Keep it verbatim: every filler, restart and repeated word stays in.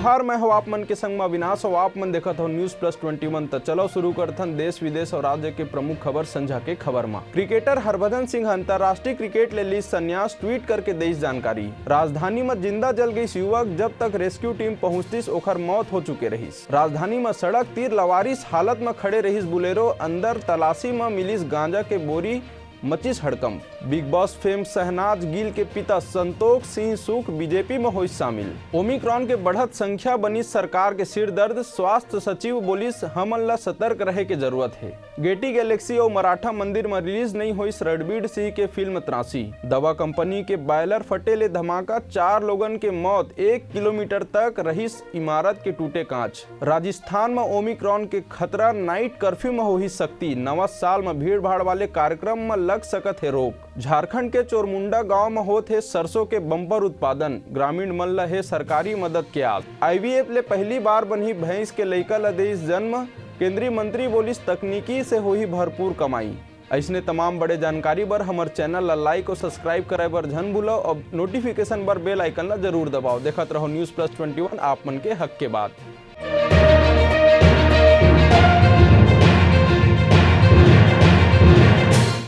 हर मैं हो आप मन के संग म अविनाश हो, आप मन देखत हो News Plus Twenty One। त चलो शुरू करथन देश विदेश और राज्य के प्रमुख खबर संझा के खबर म। क्रिकेटर हरभजन सिंह ह अंतर्राष्ट्रीय क्रिकेट ले लीस संन्यास, tweet करके देइस जानकारी। राजधानी म जिंदा जल गईस युवक, जब तक rescue team पहुंचतिस ओखर मौत हो चुके रहिस। राजधानी म सड़क तीर लवारिस हालत म खड़े रहिस बुलेरो, अंदर तलाशी म मिलिस गांजा के बोरी, मचिस हड़कंप। Bigg Boss fame Shehnaaz Gill के पिता संतोष सिंह सुख बीजेपी म होइस शामिल। ओमिक्रॉन के बढ़त संख्या बनिस सरकार के सिरदर्द, स्वास्थ्य सचिव बोलिस हमन ला सतर्क रहे के जरूरत हे। गेटी गैलेक्सी अउ मराठा मंदिर म release नइ होइस रणबीर सिंह के फिल्म त्रासी। दवा कंपनी के बॉयलर फटे ले धमाका, चार लोगन के मौत, एक किलोमीटर तक रहिस इमारत के टूटे कांच। राजस्थान म ओमिक्रॉन के खतरा, night curfew म होही सख्ती, नवा साल म भीड़ भाड़ वाले कार्यक्रम म लग सकत हे रोक। झारखंड के चोरमुंडा गांव म होत हे सरसों के bumper उत्पादन, ग्रामीण मन ल हे सरकारी मदद के आस। आईवीएफ ले पहली बार बनही भैंस के लइका ल देइस जन्म, केंद्रीय मंत्री बोलिस तकनीकी से होही भरपूर कमाई। अइसने तमाम बड़े जानकारी बर हमर channel ल like और subscribe करे बर झन भूलव और notification बर bell icon ल जरूर दबाव। देखत रहो News Plus Twenty One, आप मन के हक के बात।